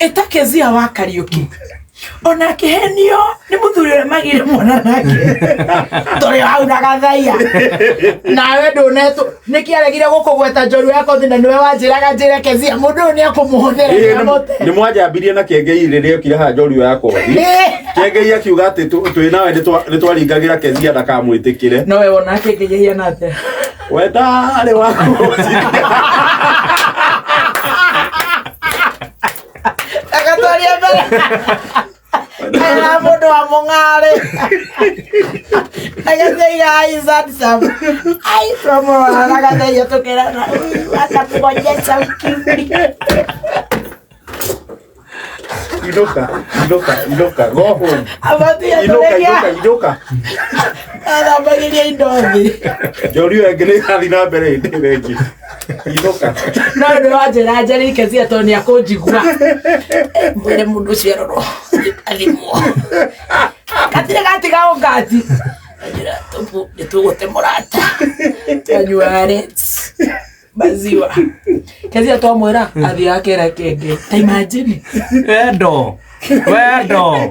Ĩta Kezia wa Kariũki ona akĩhenio nĩ mũthuri ũrĩa magire mwana nake tũrĩ hau na gathaia nawe ndũnetwo nĩkĩ aregire gũkũgweta njorua ya kothi na nĩwe wanjĩraga njĩre Kezia mũndũ ũyũ nĩ ekũmũhũthĩra Ĩĩ, nĩ amũte nĩ mwanjambirie na kĩengei rĩrĩa okire haha njorua ya kothi. Kĩengei akiuga atĩ twĩ nawe nĩ twaringagĩra Kezia ndakamwĩtĩkĩre. Nowe wona kĩengei ahiana atĩa? We ndarĩ wa kũgũcithia. Agatwaria mbere Ena mũndũ wa mũng'arĩ agathaiga is handsome ai twamũrora agathaiga tũkerana "Huyu atakuonyesha ukimwi." Inũka, inũka, inũka. Go home. Abatia Inũka, tũrĩkia inũka, inũka. Athambagĩria indo thĩ. Njorua ĩngĩ nĩ ĩrathiĩ na mbere hĩndĩ ĩyo ĩngĩ. Inũka. No nĩ wanjĩra njarĩrie Kezia tondũ nĩ akũnjigua. Mwĩre mũndũ ũcio arorwo athimwo. Gatirĩ gatiga ũngati. Njĩra tũbu nĩ tũgũte mũrata. Twanyua Reds. Maziwa. Kezia twamwĩra athiĩ akera kenge. Ta imagine. Wendo. Wendo.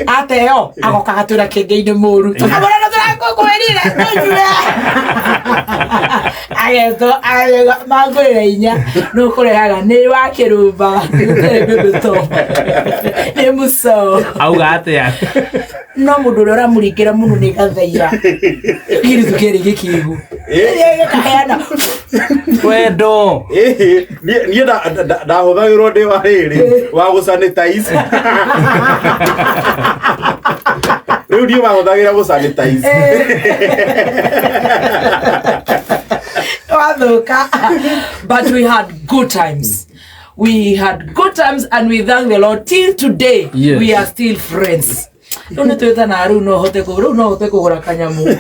Ateo agoka agatwĩra kenge-inĩ mũru. Tũkamwĩra nĩ tũrakũkwĩrire tũnyue. Agetwo agega mangũrĩra inya nũkũrehaga nĩ wa kĩrumba gũtarĩ mĩmĩto nĩ mũco. Auga atĩa? No mũndũ ũrĩa ũramũringĩra mũno nĩ gathaia gĩritũ kĩrĩ gĩkĩgu gĩkaheana. Wendo. Ĩhĩ, niĩ ndahũthagĩrwo ndĩ wa rĩrĩ wa gũ sanitize. Rĩu niĩ wahũthagĩra gũ sanitize. Wathũka. But we had good times, we had good times, and we thank the Lord till today. We are still friends. Rĩu nĩ twĩtanaga, rĩu no hote kũgũra kanyamũ.